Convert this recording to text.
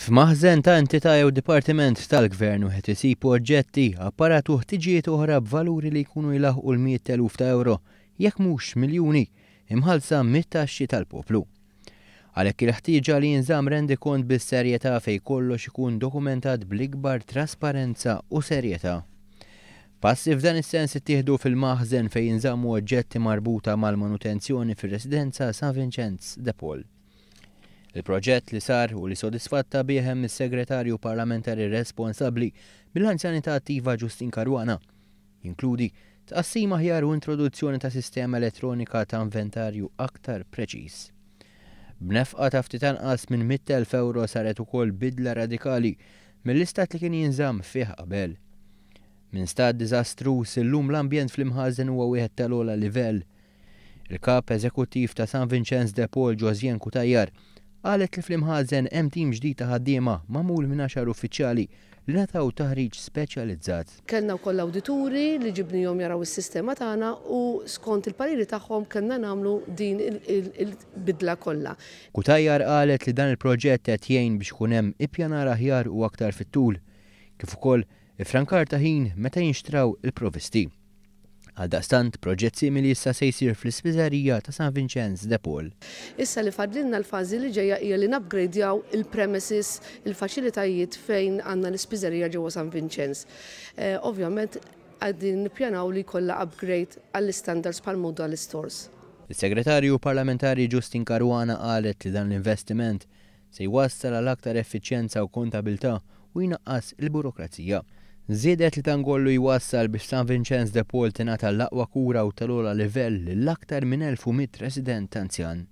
F'maħżen ta' entità jew dipartiment tal-Gvern wieħed isib oġġetti, apparat u ħtiġijiet oħra b'valuri li jkunu jlaħħqu l-mijiet t'eluf ta' ewro, jekk mhux miljuni, imħallsa mit-taxxi tal-poplu. Għalhekk il-ħtieġa li jinżamm rendikont bis-serjetà fejn kollox ikun dokumentat bl-ikbar trasparenza u serjetà. Passi f'dan is-sens ittieħdu fil-maħżen fejn jinżammu oġġetti marbuta mal-manutenzjoni fir-residenza San Vinċenz de Paul. Il-proġett li sar u li sodisfatta bih hemm is-Segretarju Parlamentari responsabbli mill-Anzjanità Attiva Justyne Caruana, jinkludi tqassim aħjar u introduzzjoni ta' sistema elettronika ta' inventarju aktar preċiż. B'nefqa ta' ftit anqas minn 100,000 ewro saret ukoll bidla radikali mill-istat li kien jinżamm fih qabel. Minn stat diżastruż illum l-ambjent fl-imħażen huwa wieħed tal-ogħla livell. Il-Kap Eżekuttiv ta' San Vinċenz de Paul Josiane Cutajar qalet li fl-imħażen hemm tim ġdid ta' ħaddiema magħmul minn għaxar uffiċjali li ngħataw taħriġ speċjalizzat. Kellna wkoll awdituri li ġibnihom jaraw is-sistema tagħna u skont il-pariri tagħhom kellna nagħmlu din il-bidla kollha. Cutajar qalet li dan il-proġett qed jgħin biex ikun hemm ippjanar aħjar u aktar fit-tul, kif ukoll iffrankar ta' ħin meta jinxtraw il-provvisti. Għaldaqstant, proġett simili issa se jsir fl-ispiżerija ta' San Vinċenz de Paul. Issa li fadlilna l-fażi li ġejja hija li nupgradjaw il-premises, il-faċilitajiet fejn għandna l-ispiżerija ġewwa San Vinċenz. Ovvjament qegħdin nippjanaw li jkollha upgrade għall-istandards bħal modu għall-istores. Is-Segretarju Parlamentari Justyne Caruana qalet li dan l-investiment se jwassal għal aktar effiċjenza u kontabilità u jnaqqas il-burokrazija. Żiedet li dan kollu jwassal biex San Vinċenz de Paul tingħata l-aqwa kura u tal-ogħla livell lil aktar minn 1,100 resident anzjan.